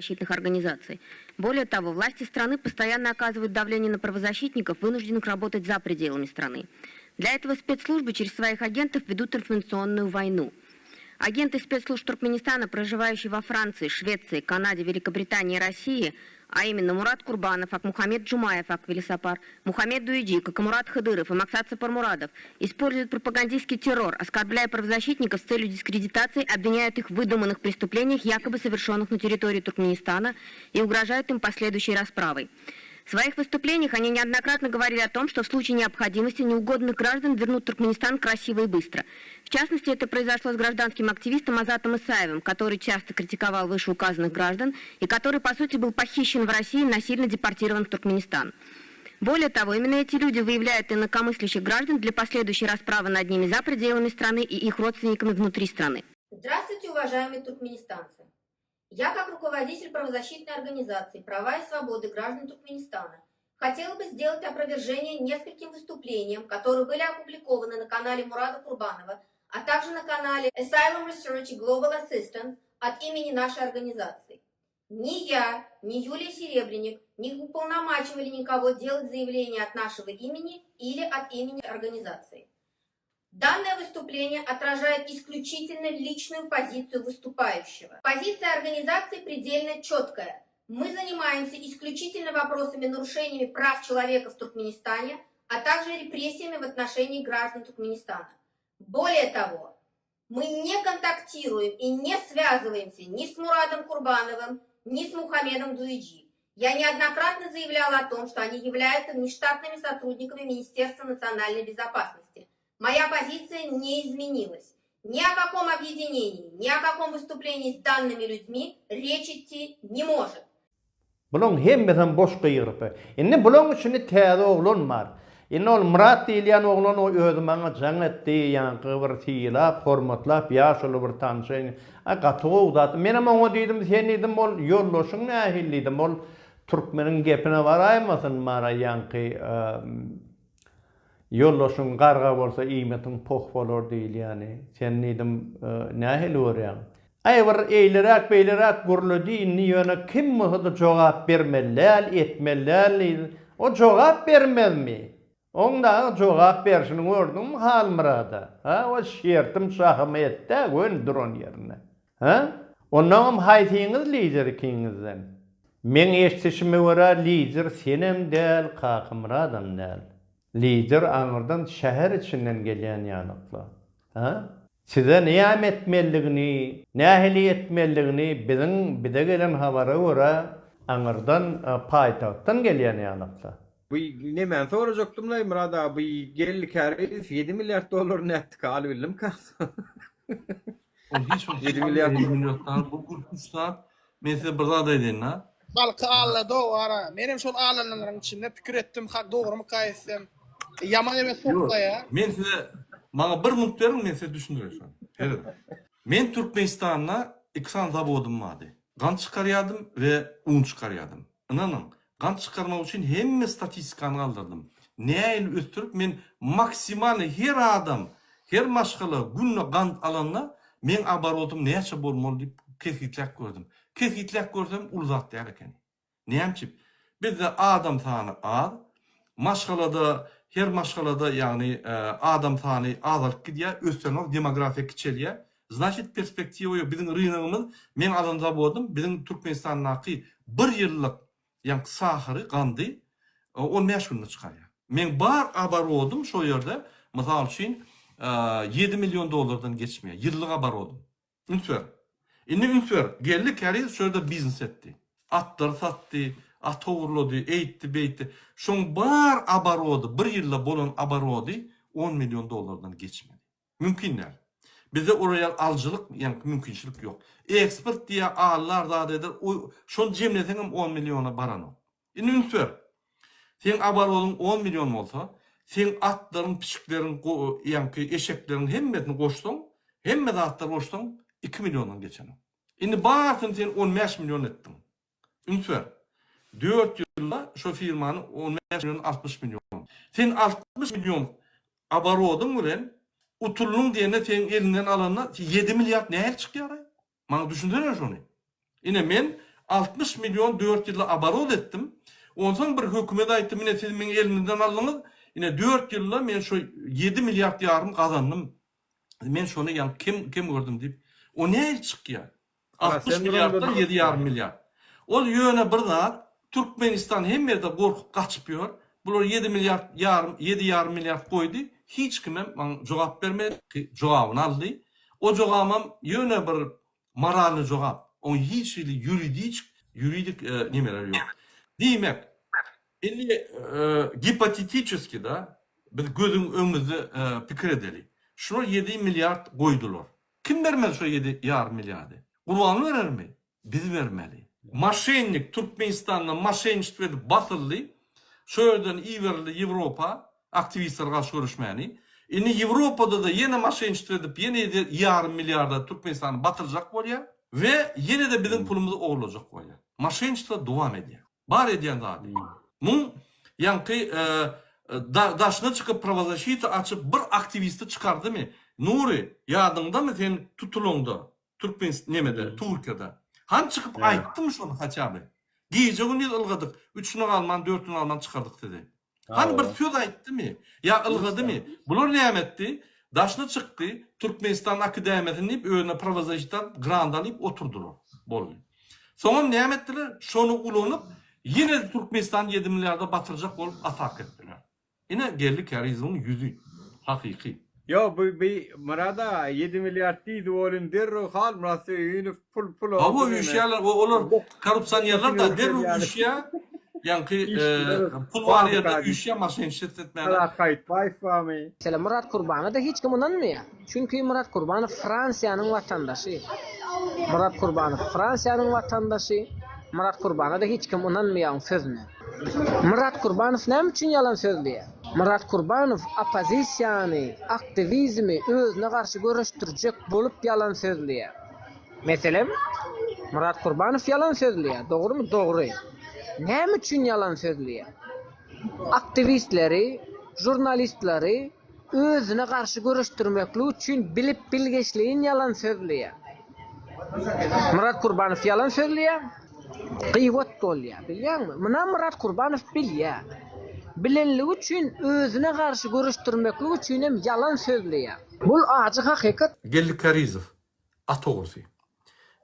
Правозащитных организаций. Более того, власти страны постоянно оказывают давление на правозащитников, вынужденных работать за пределами страны. Для этого спецслужбы через своих агентов ведут информационную войну. Агенты спецслужб Туркменистана, проживающие во Франции, Швеции, Канаде, Великобритании и России, а именно Мурат Курбанов, Акмухамед Джумаев, Аквелисапар, Мухаммед Дуиджи, Какамурат Хыдыров и Максат Сапармурадов, используют пропагандистский террор, оскорбляя правозащитников с целью дискредитации, обвиняют их в выдуманных преступлениях, якобы совершенных на территории Туркменистана, и угрожают им последующей расправой. В своих выступлениях они неоднократно говорили о том, что в случае необходимости неугодных граждан вернут в Туркменистан красиво и быстро. В частности, это произошло с гражданским активистом Азатом Исаевым, который часто критиковал вышеуказанных граждан и который, по сути, был похищен в России и насильно депортирован в Туркменистан. Более того, именно эти люди выявляют инакомыслящих граждан для последующей расправы над ними за пределами страны и их родственниками внутри страны. Здравствуйте, уважаемые туркменистанцы! Я, как руководитель правозащитной организации «Права и свободы граждан Туркменистана», хотела бы сделать опровержение нескольким выступлениям, которые были опубликованы на канале Мурада Курбанова, а также на канале Asylum Research Global Assistance от имени нашей организации. Ни я, ни Юлия Серебренник не уполномачивали никого делать заявление от нашего имени или от имени организации. Данное выступление отражает исключительно личную позицию выступающего. Позиция организации предельно четкая. Мы занимаемся исключительно вопросами нарушениями прав человека в Туркменистане, а также репрессиями в отношении граждан Туркменистана. Более того, мы не контактируем и не связываемся ни с Мурадом Курбановым, ни с Мухаммедом Дуиджи. Я неоднократно заявляла о том, что они являются внештатными сотрудниками Министерства национальной безопасности. Моя позиция не изменилась. Ни о каком объединении, ни о каком выступлении с данными людьми речь идти не может. Bulaň hemmesem boş gygyrypy. Indi bulaň içinde täze oglan bar. Indi ol Myrat diýilýän oglan o özi maňa jaň etdi, ýaňky bir sylap, hormatlap ýaşuly bir tanşy. Aý gaty gowy zat. Menem oňa diýdim, sen diýdim ol ýoldaşyň nähili diýdim, ol türkmeniň gepine baraýmasyn mana ýaňky Ýoldaşyň garga bolsa iýmetiň poh bolar diýilýäni. Sen diýdim, nähili görýäň? Aý bir eýleräk-beýleräk gürledi, indi ýöne kim bolsa-da jogap bermeli däl, etmeli däl diýdi. O jogap bermezmi? Oň dagy jogap berşini gördüňmi Halmyrada? Hä, o şertim şahymy etd-ä göni duran ýerinde. Hä? Ondaňam haýsyňyz lider ikiňizden? Meň eşdişime görä lider senem däl, Kakymyradam däl. Lider aňyrdan şäher içinden gelýän ýalykla. Hä? Size näme etmelidigini, nähili etmelidigini biziň bize gelen habara görä aňyrdan paýtagtdan gelýän ýalykla. Bu nemäni sorajakdymlaý Myrat aga bu Geldi Kärizow ýedi milliard dollary nätdika alybildimika? Ol hiç bir 7 milliard 7 milliard zat bu gürkünç zat. Men size bir zat aýdaýyn-da. Halky allady-ow ara. Menem şol allananlaryň içinde pikir etdim hak dogrumyka etsem. Ýaman erbet soklaýa. Men size maňa bir munt beriň men size düşündireýin şony. Serediň. Men Türkmenistanda iki sany zawodym bardy. Gant çykarýardym we un çykarýardym. Ynanyň, gant çykarmak üçin hemme statistikany galdyrdym. Nähili ösdürip men maksimalny her adam, her maşgala günde gant alanda meň oborotym näçe bolmaly diýip kesgitläp gördüm. Kesgitläp görsem uly zat däl ekeni. Näme üçin? Bizde adam sany az, maşgalada her maşgalada ýagny adam sany azalyp gidýär, össenok demografiýa kiçelýär. Znaçit perspektiwa ýok. Biziň rynagymyz, meň alan zawodym biziň Türkmenistandaky bir ýyllyk ýaňky sahary, gandy 15 günde çykarýar. Meň bar oborodym şo ýerde, mysal üçin, 7 million dollardan geçmeýär. Ýyllyk oborodym. Üns ber. Indi üns ber. Geldi Käriz şo ýerde biznes etdi. Atlary satdy, at ogurlady, eýtdi, beýtdi. Şoň bar oborody, bir ýylda bolan oborody 10 million dollardan geçmedi. Mümkin däl. Bizde ora ýaly alyjylyk ýaňky mümkinçilik ýok. Eksport diýýär, allar zat eder, o şony jemleseňem on milliona baranok. Indi üns ber. Seň oborodyň on million bolsa, seň atlaryň, pişikleriň, ýaňky eşekleriň hemmesini goşsaň, hemme zatlary goşsaň iki milliondan geçenok. Indi barysyny sen 15 million etdiň. Üns ber. Dört ýylda şo firmany 15 million 60 million. Sen 60 million oborodyň bilen utuldyň diýende seň eliňden alanda 7 milliard nähili çykýar-aý? Maňa düşündirsene şony. Ine men. 60 million dört ýylda oborot etdim. Onsoň bir hökümet aýtdy, mine siz meň elimden aldyňyz, ine dört ýylda men şu ýedi milliard ýarym gazandym. Men şony ýaňky kem kem gördüm diýip. O nähili çykýar? 60 milliarddan ýedi ýarym milliard. Ol ýöne bir zat, Türkmenistan hemme ýerde gorkup gaçyp ýör. Bular ýedi milliard ýarym, ýedi ýarym milliard goýdy, hiç kimem maňa jogap bermedi. Jogabyny aldy. O jogabam ýöne bir moralnyý jogap. Oň hiç hili ýuridiçk, ýuridik nemeleri ýok. Diýmek, indi gipotetiçeskiý da, biz gözüň öňümizde pikir edeli. Şular ýedi milliard goýdular. Kim bermeli şo ýedi ýarym milliardy? Gurbanguly berermi? Biz bermeli. Moşennik Türkmenistanda moşenniçtwo edip basyldy. Şo ýerden iberildi Ýewropa aktiwistlere garşy göreşmäni. Indi Ýewropada-da ýene moşenniçtwo edip ýene ýedi ýarym milliarda Türkmenistany batyrjak bolýar we ýene-de biziň pulumyzy ogurlajak bolýar. Moşenniçtwo dowam edýär. Bar edýän zady. Muň ýaňky daşyna çykyp prawozaşita açyp bir aktiwisti çykardymy? Nury, ýadyňdamy sen tutulaňda Türkmen nemede Türkiýede. Hany çykyp aýtdymy şony haçä by? Gije gündiz ylgadyk, üçüne galman, dörtüne galman çykardyk sizi. Hany bir söz aýtdymy? Ýa ylgadymy? Bular näme etdi? Daşyna çykdy, Türkmenistan akademiýasyny diýip özüne prawozaşita grant alyp oturdylar. Boldy. Soňam näme etdiler? Şony ulanyp, ýene-de Türkmenistany ýedi milliarda batyrjak bolup ataka etdiler. Ine Geldi Kärizowyň ýüzi. Hakyky. Ýok bu bi Myrat aga ýedi milliard diýdi welin derrew Halmyrat Söýünow pul pul Hawa üýşýärler we olar korrupsionerler-da derrew üýşýär. Ýaňky pul bar ýerde üýşýär maşenniçet etmäne. Myrat Gaýytbaýew barmy? Meselem Myrat Kurbana-da hiç kim ynanmaýar. Çünki Myrat Kurbanow Fransiýanyň watandaşy. Myrat Kurbanow Fransiýanyň watandaşy. Myrat Kurbana-da hiç kim ynanmaýar oň sözüne. Myrat Kurbanow näme üçin ýalan sözleýär? Myrat Kurbanow oppozisiýany, aktiwizmi özüne garşy göreşdirjek bolup ýalan sözleýär. Meselem, Myrat Kurbanow ýalan sözleýär, dogrumy? Dogry. Näme üçin ýalan sözleýär? Aktiwistleri, žurnalistleri özüne garşy göreşdirmeklik üçin bilip bilgeşleýin ýalan sözleýär. Myrat Kurbanow ýalan sözleýär, gybat bolýar, bilýäňmi? Munam Myrat Kurbanow bilýär. Bilenligi üçin özüne garşy göreşdirmeklik üçin hem ýalan sözleýär. Bul ajy hakykat. Geldi Kärizow, at ogrusy.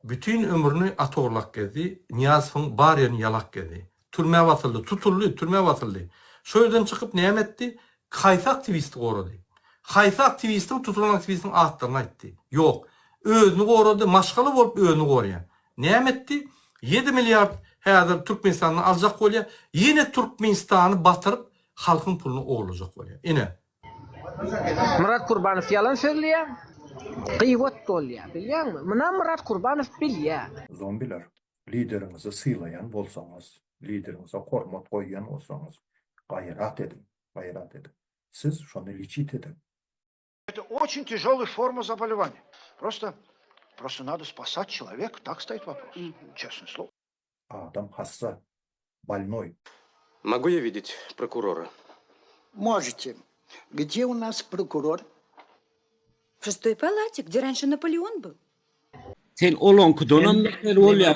Bütin ömrüni at ogurlap gezdi, Nyýazowyň bar ýerini ýalap gezdi. Türmä basyldy, tutuldy, türmä basyldy. Şo ýerden çykyp näme etdi? Haýsy aktiwisti gorady? Haýsy aktiwistiň, tutulan aktiwistiň atlaryny aýtdy? Ýok. Özüni gorady, maşgala bolup özüni gorýar. Näme etdi? Ýedi milliard häzir Türkmenistandan aljak bolýar. Ýene Türkmenistany batyryp, halkyň puluny ogurlajak bolýar. Ine, Myrat Kurbanow ýalan sözleýär, gybat bolýar, bilýäňmi? Munam Myrat Kurbanow bilýär. Zombiler, lideriňizi sylaýan bolsaňyz, lideriňize hormat goýýan bolsaňyz, gaýrat ediň, gaýrat ediň. Siz şony liçit ediň. Это очень тяжелая форма заболевания. Просто, просто надо спасать человека, так стоит вопрос, честное слово. Adam hassa, bolnoý. Могу я видеть прокурора? Можете. Где у нас прокурор? В шестой палате, где раньше Наполеон был. Sen olaňkydanam beter bolýar.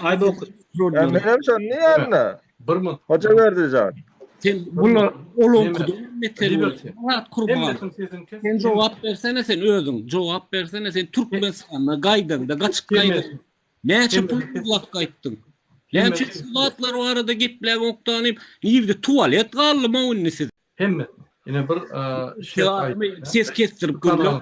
Menem şony diýýän-de. Bir minut. Hojaberdi jan. Sen bular olaňkydanam beter bolýar. Myrat Kurban. Sen jogap bersene sen özüň. Jogap bersene sen Türkmenistanda gaýdaňda gaçyp gaýdaňda. Näçe pul guzlap gaýtdyň? Näme üçin şu zatlar barada gepläňokdanyp, nirde tualet galdy maw indi siz? Hemme. Ine bir şert aýt. Ses kesdirip gürle.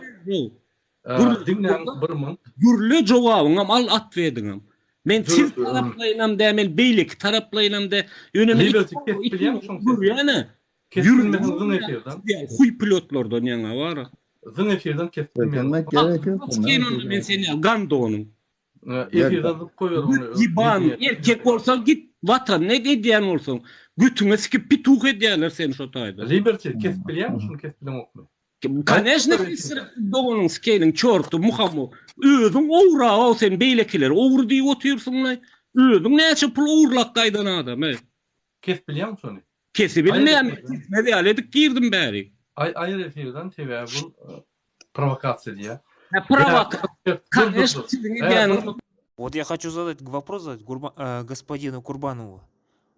Diňläň bir munt. Gürle jogabyňam al atwediňem. Men siz taraplaýynam dä, men beýleki taraplaýynam dä. Ýöne men Liberty kesip bilýäňmi şoň sesini? Gürýäne. Kesip bilmeseň zyň efirden. Huý pilotlardan ýaňa bara. Zyň efirden kesip bilmeýän. Men seni gandonyň. Efirden zyp goýber ony. Ýyban erkek bolsaň git watanyny et edýän bolsaň. Götüňe sikip pituh edýärler seni şo taýda. Liberty kesip bilýäňmi şuny kesip bileňokmy? Koneçno kesdirip doganyň sikeýliň çorty muhamu. Özüň owra-ow sen beýlekileri ogry diýip otyrsyňlaý. Özüň näçe pul ogurlap gaýdan adam eý. Kesip bilýäňmi şony? Kesibilmeýän kesmez ýaly edip girdim bäri. Aý aýyr efirden sebäbi bul prowokasiýa diýýär. Hä prowokasiýa. Koneçno siziň edýäniňiz. Вот я хочу задать вопрос задать Гурба, э, господину Курбанову.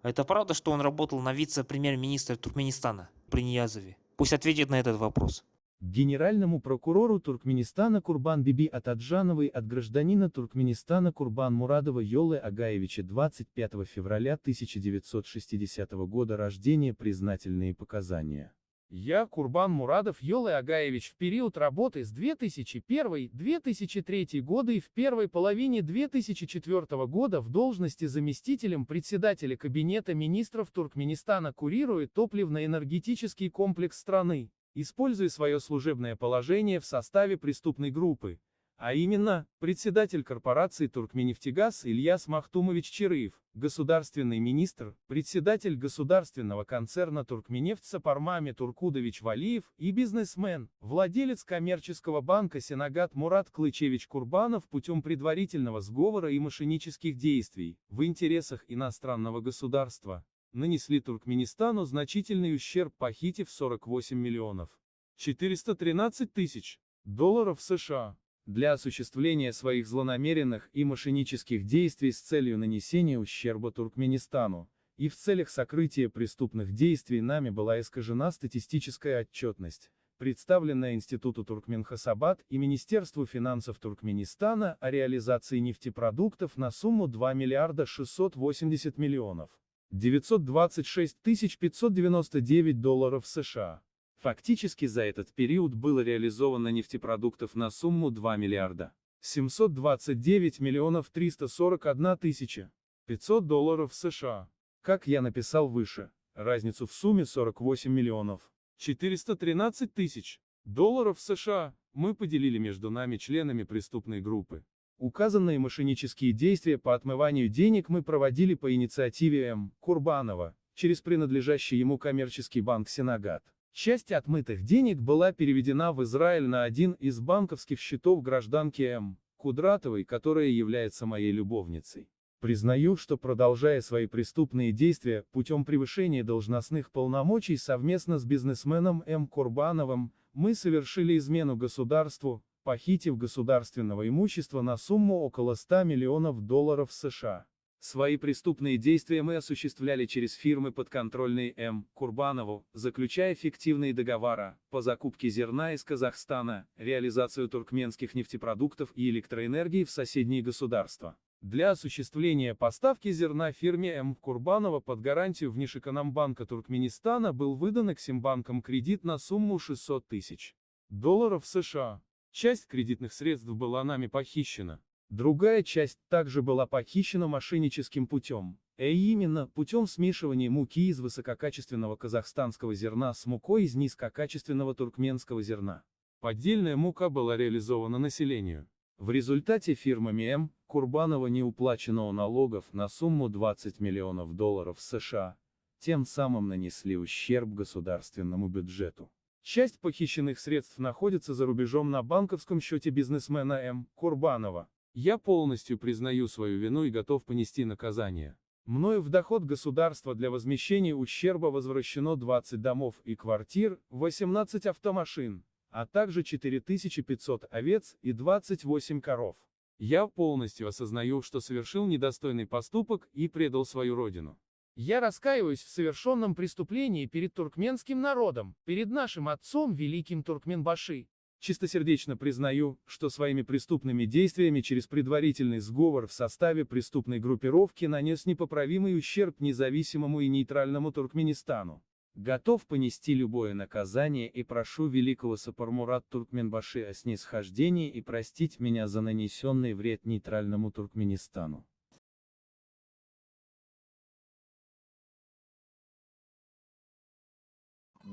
Это правда, что он работал на вице-премьер-министра Туркменистана при Ниязове? Пусть ответит на этот вопрос. Генеральному прокурору Туркменистана Курбан Биби Атаджановой от гражданина Туркменистана Курбан Мурадова Йолы Агаевича 25 февраля 1960 года рождения признательные показания. Я, Курбан Мурадов Йолы Агаевич в период работы с 2001-2003 года и в первой половине 2004 года в должности заместителем председателя Кабинета министров Туркменистана курирует топливно-энергетический комплекс страны, используя свое служебное положение в составе преступной группы, а именно, председатель корпорации «Туркменнефтегаз» Ильяс Махтумович Чирыев, государственный министр, председатель государственного концерна «Туркменнефть» Сапармамед Уркудович Валиев и бизнесмен, владелец коммерческого банка «Сенагат» Мурат Клычевич Курбанов путем предварительного сговора и мошеннических действий, в интересах иностранного государства, нанесли Туркменистану значительный ущерб похитив 48 миллионов 413 тысяч долларов США. Для осуществления своих злонамеренных и мошеннических действий с целью нанесения ущерба Туркменистану, и в целях сокрытия преступных действий нами была искажена статистическая отчетность, представленная Институту Туркменхасабат и Министерству финансов Туркменистана о реализации нефтепродуктов на сумму 2 миллиарда 680 миллионов 926 тысяч 599 долларов США. Фактически за этот период было реализовано нефтепродуктов на сумму 2 миллиарда 729 миллионов 341 тысяча 500 долларов США. Как я написал выше, разницу в сумме 48 миллионов 413 тысяч долларов США мы поделили между нами членами преступной группы. Указанные мошеннические действия по отмыванию денег мы проводили по инициативе М. Курбанова, через принадлежащий ему коммерческий банк «Сенагат». Часть отмытых денег была переведена в Израиль на один из банковских счетов гражданки М. Кудратовой, которая является моей любовницей. Признаю, что продолжая свои преступные действия путем превышения должностных полномочий совместно с бизнесменом М. Курбановым, мы совершили измену государству, похитив государственного имущества на сумму около 100 миллионов долларов США. Свои преступные действия мы осуществляли через фирмы подконтрольные М. Курбанову, заключая фиктивные договора по закупке зерна из Казахстана, реализацию туркменских нефтепродуктов и электроэнергии в соседние государства. Для осуществления поставки зерна фирме М. Курбанова под гарантию Внешэкономбанка Туркменистана был выдан Эксимбанком кредит на сумму 600 тысяч долларов США. Часть кредитных средств была нами похищена. Другая часть также была похищена мошенническим путем, а именно, путем смешивания муки из высококачественного казахстанского зерна с мукой из низкокачественного туркменского зерна. Поддельная мука была реализована населению. В результате фирмами М. Курбанова не уплачено налогов на сумму 20 миллионов долларов США, тем самым нанесли ущерб государственному бюджету. Часть похищенных средств находится за рубежом на банковском счете бизнесмена М. Курбанова. Я полностью признаю свою вину и готов понести наказание. Мною в доход государства для возмещения ущерба возвращено 20 домов и квартир, 18 автомашин, а также 4500 овец и 28 коров. Я полностью осознаю, что совершил недостойный поступок и предал свою родину. Я раскаиваюсь в совершенном преступлении перед туркменским народом, перед нашим отцом великим Туркменбаши. Чистосердечно признаю, что своими преступными действиями через предварительный сговор в составе преступной группировки нанес непоправимый ущерб независимому и нейтральному Туркменистану. Готов понести любое наказание и прошу великого Сапармурат Туркменбаши о снисхождении и простить меня за нанесенный вред нейтральному Туркменистану.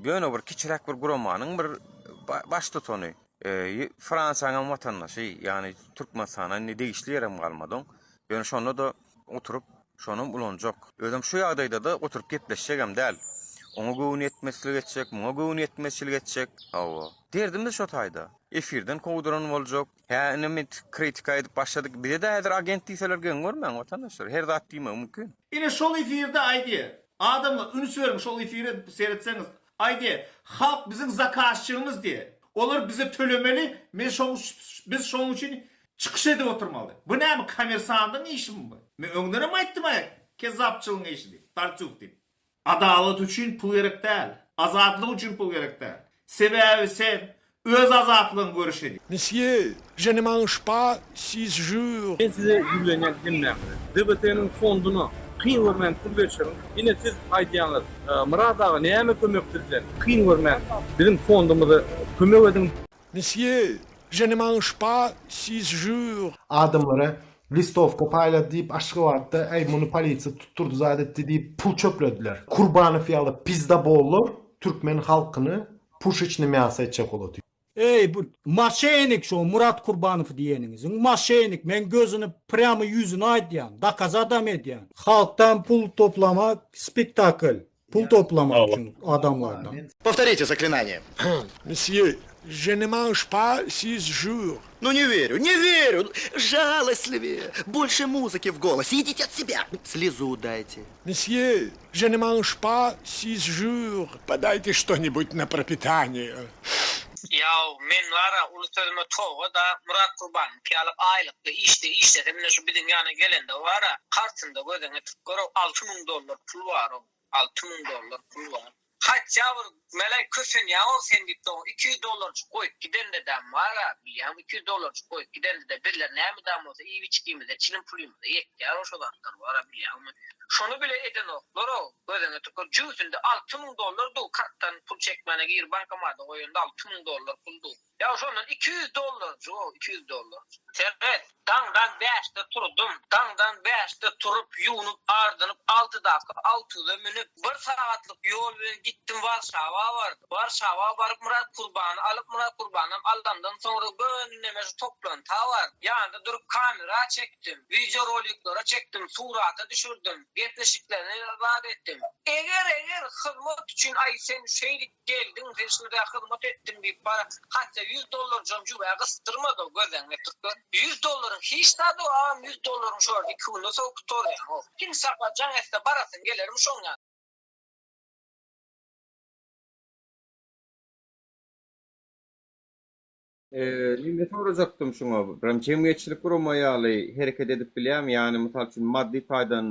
Ýöne bir kiçiräk bir guramanyň bir baştutany. Fransiýanyň watandaşy, ýagny Türkmenistana indi degişli ýerem galmady oň. Ýöne şonda-da oturyp şonam ulanjak. Özem şu ýagdaýda-da oturyp gepleşjegem däl. Oňa göwniýetmezçilik etjek, muňa göwniýetmezçilik etjek. Hawa. Derdimiz şo taýda. Efirden kowduran boljak. Hä, indi men kritika edip başladyk. Bize-de häzir agent diýseler geň görmäň watandaşlar. Her zat diýmek mümkin. Ine şol efirde aýdýa. Adamlar üns beriň şol efire seretseňiz aýdýa halk biziň zakazçygymyz diýe. Olar bize tölemeli men şoň biz şoň üçin. Çykyş edip oturmaly. Bu näme kommersandyň işimi bu? Men öňdenem aýtdym-aý kezzapçylygyň işi diýip, Tartýuf diýip. Adalat üçin pul gerek däl. Azatlyk üçin pul gerek däl. Sebäbi sen öz azatlygyňy görüş edýäň. Mesye, je ne mange pas six jours. Men size ýüzlenýän hemmäňize. DBT-niň fonduna kyn görmän pul geçiriň. Ine siz aýdýaňyz, Myrat aga näme kömek bizden? Kyn görmän biziň fondumyza kömek ediň. Mesye, je ne mange pas six jours. Adamlara listowka paýlady diýip Aşgabatda äý muny polisiýa tutdurdy zat etdi diýip pul çöplediler. Kurbanow ýaly pizdabollar türkmen halkyny puşeçnyý mýaso etjek bolady. Eý bu maşenik şo Murat Kurbanow diýeniňiziň maşenik men gözüni prýamy ýüzüne aýdýan dakazadam edýän. Halkdan pul toplamak spektakl pul toplamak üçin adamlardan. Powtorite zaklinanie. Mesye, je ne mange pas six jours. Nu ne werю, ne werю! Жалостливее! Больше музыки в голосе! Идите от себя! Слезу дайте. Mesye, je ne mange pas six jours. Podajte что-нибудь na propitanie. Ýaw men bara uly sözüme toba da Myrat Kurbanyňky ýaly aýlykly işde işlesem ine şu biziň ýana gelende bara kartynda gözüňe tik gör-ow 6000 dollar pul bar-ow 6000 dollar pul bar. Hatça bir meleý kösenýäň-ow sen diýip soň 200 dollarjyk goýup gidende-däm bar-a bilýäňmi 200 dollarjyk goýup gidende-de bizler nämedäm bolsa iýip-içgimize çilim pulymyza ýetýär-ow şo zatlar bar-a bilýäňmi. Şony bile edenoklar-ow gözüňe tükür jübüsinde 6000 dollar dur kartdan pul çekmäne girip bankomata goýanda 6000 dollar pul dur. Ýa şondan 200 dollarjyk-ow 200 dollarjyk. Seret, daňdan bäşde turdum. Daňdan bäşde turup, ýuwnup, ardynyp, altydaky altyza münüp, bir sagatlyk ýol bilen gitdim Warşawa bardym. Warşawa baryp Myrat Kurbany alyp, Myrat Kurbanam alandan soňra göni neme şu toplanta bardym. Ýanynda durup kamera çekdim, wideoroliklere çekdim, surata düşürdim, gepleşiklerini zat etdim. Eger, eger hyzmat üçin aý sen şeýdip Geldiň, sen şunda hyzmat etdiň diýip para, hatda ýüz dollarjam jübä gysdyrmady-ow, gözleňňe türkmen. Ýüz dollaryň hiç zady-ow, agam, ýüz dollaryň şo ýerde iki günde sow gutarýaň-ow. Kim sapa jaň etse barasyň gelermi şoň ýanyna? Neme sorajakdym şuňa, birem jemgyýetçilik gurama ýaly hereket edip bilýärmi, ýagny mysal üçin maddy taýdan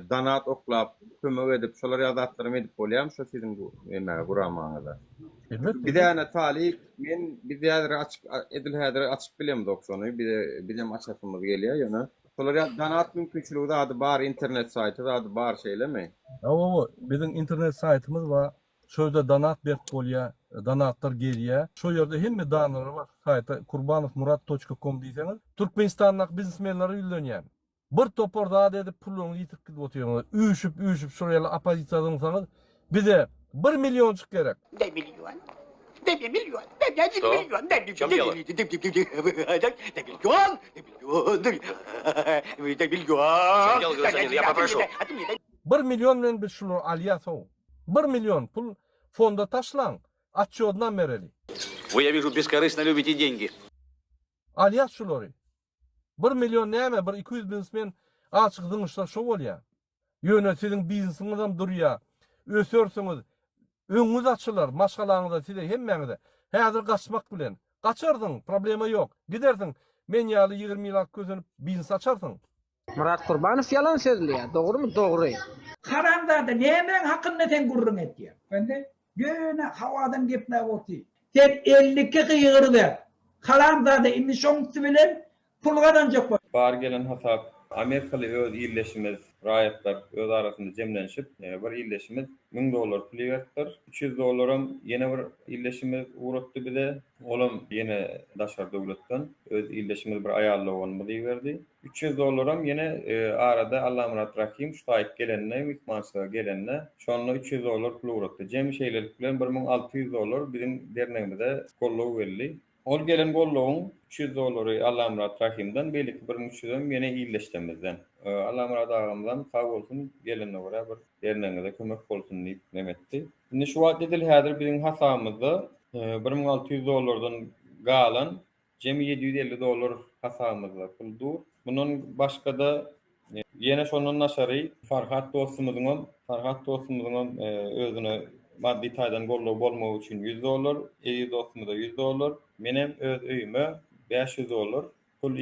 donat oklap kömek edip şolar ýaly zatlaram edip bolýarmy şo siziň bu neme guramaňyza? Elbetde. Bize ýa talyp men biz häzir açyk edil häzir açyp bilemzok şony bize bizem açasymyz gelýär ýöne şolar ýaly donat mümkinçiligi zady bar internet saýty zady bar şeýlemi? Hawa biziň internet saýtymyz bar Şo ýerde donat berip bolýa, donatlar gelýä. Şo ýerde hemme danlar bar. Saýta kurbanowmurat toçka kom diýseňiz. Türkmenistandaky biznesmenlere ýüzlenýän. Bir topar zat edip pullaryňyzy ýitirip gidip otyrňyz. Üýşüp üýşüp şol ýaly oppozisiýa zyňsaňyz bize bir millionjyk gerek. Dai million. Dai million. Dai million. Dai million. Dai million. Dai million. Я попрошу. Bir million bilen biz şulary alýas-ow. Bir million pul fonda taşlaň, otçýodynam bereli. Вы, я вижу, бескорыстно любите деньги. Alýas şulary. Bir million näme, bir 200 biznesmen azjyk zyňyşsa şo bolýa. Ýöne siziň biznesiňizem durýa. Ösersiňiz, öňüňiz açylar, maşgalaňyza, size hemmäňize. Häzir gaçmak bilen. Gaçarsyň, problema ýok. Gidersiň, men ýaly 20 ýyl kösenip biznes açarsyň. Myrat Kurbanow ýalan sözleýär dogrymy dogry. Haramzada nämäň hakynda sen gürrüň etýäň? Indi ýöne hawadan gepläp otyr. Sen 52 gygyryber. Haramzada indi şoň üsti bilen pul gazanjak bol. Bar gelen hasap Amerikaly öz ildeşimiz raýatlar öz arasynda jemlenişip bir ildeşimiz 1000 dollar pul iberipdir. 300 dollaram ýene bir ildeşimiz ugratdy bize. Olam ýene daşary döwletden öz ildeşimiz bir aýal doganymyz iberdi. 300 dollaram ýene arada Allamyrat Rahym şu taýyk gelende, myhmançylyga gelende, şonda 300 dollar pul ugratdy. Jemi şeýlelik bilen 1600 dollar biziň dernegimize goldaw geldi. Ol gelen goldawyň 300 dollary Allamyrat Rahymdan, beýleki 1300-em ýene ildeşlerimizden. Allamyrat agamyzam sag bolsun, gelenine görä bir dernegiňize kömek bolsun diýip neme etdi. Indi şu wagt edil häzir biziň hasabymyzda 1600 dollardan galan Jemi 750 dollar hasabymyzda pul dur. Mundan başga-da ýene şondan daşary Farhat dostumyzyňam Farhat dostumyzyňam özüne maddy taýdan goldaw bolmagy üçin 100 dollar, Eziz dostumyza 100 dollar, menem öz öýüme 500 dollar. Pul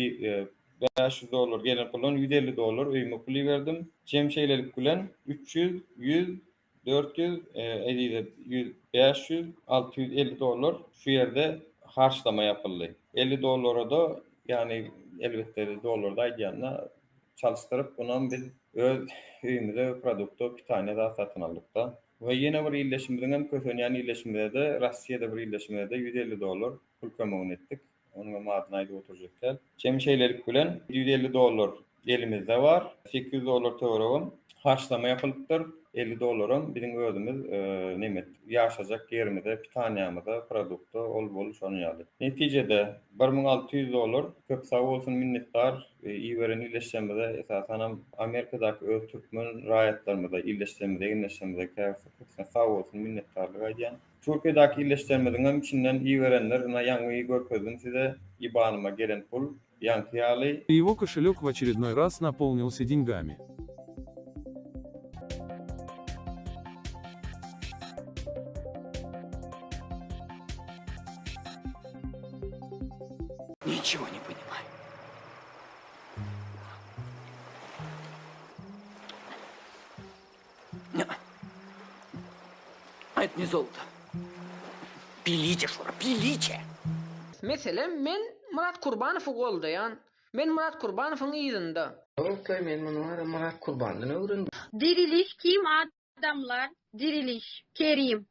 500 dollar gelen puldan 150 dollar öýüme pul iberdim. Jem şeýlelik bilen 300, 100, 400, Ezize 100, 500, 650 dollar şu ýerde harçlama ýapyldy. 50 dollara-da, ýagny elbetde dollarda aýdýanda çalyşdyryp, bunam biz öz öýümize produkta, pitaniýa zat satyn aldyk-da. We ýene bir ildeşimiziňem kösenýän ildeşimize-de, Rossiýada bir ildeşimize-de 150 dollar pul kömegini etdik. Onuňam adyny aýdyp oturjak däl. Jemi şeýlelik bilen 750 dollar elimizde bar. 800 dollar töweregem harçlama ýapylypdyr. 50 dollaram biziň özümiz neme etdik. Ýaşajak ýerimize, pitaniýamyza, produkta, ol-bul şonuň ýaly. Netijede 1600 dollar köp sag bolsun minnetdar iberen ildeşlerimize, esasanam Amerikadaky öz türkmen raýatlarymyza, ildeşlerimize, egindeşlerimize köpüsine sag bolsun minnetdarlyk aýdýan. Türkiýedäki ildeşlerimiziňem içinden iberenler ina ýaňy görkezdim size IBAN-yma gelen pul ýaňky ýaly. Его кошелек в очередной раз наполнился деньгами. Ничего не понимаю. А это не золото. Пилите, Шура, пилите! Meselem, men Myrat Kurbanowy goldaýan. Men Myrat Kurbanowyň yzynda. Ýoklaý men muny wara Myrat Kurbandan öwrendim. Diriliş kim adamlar diriliş Kerim.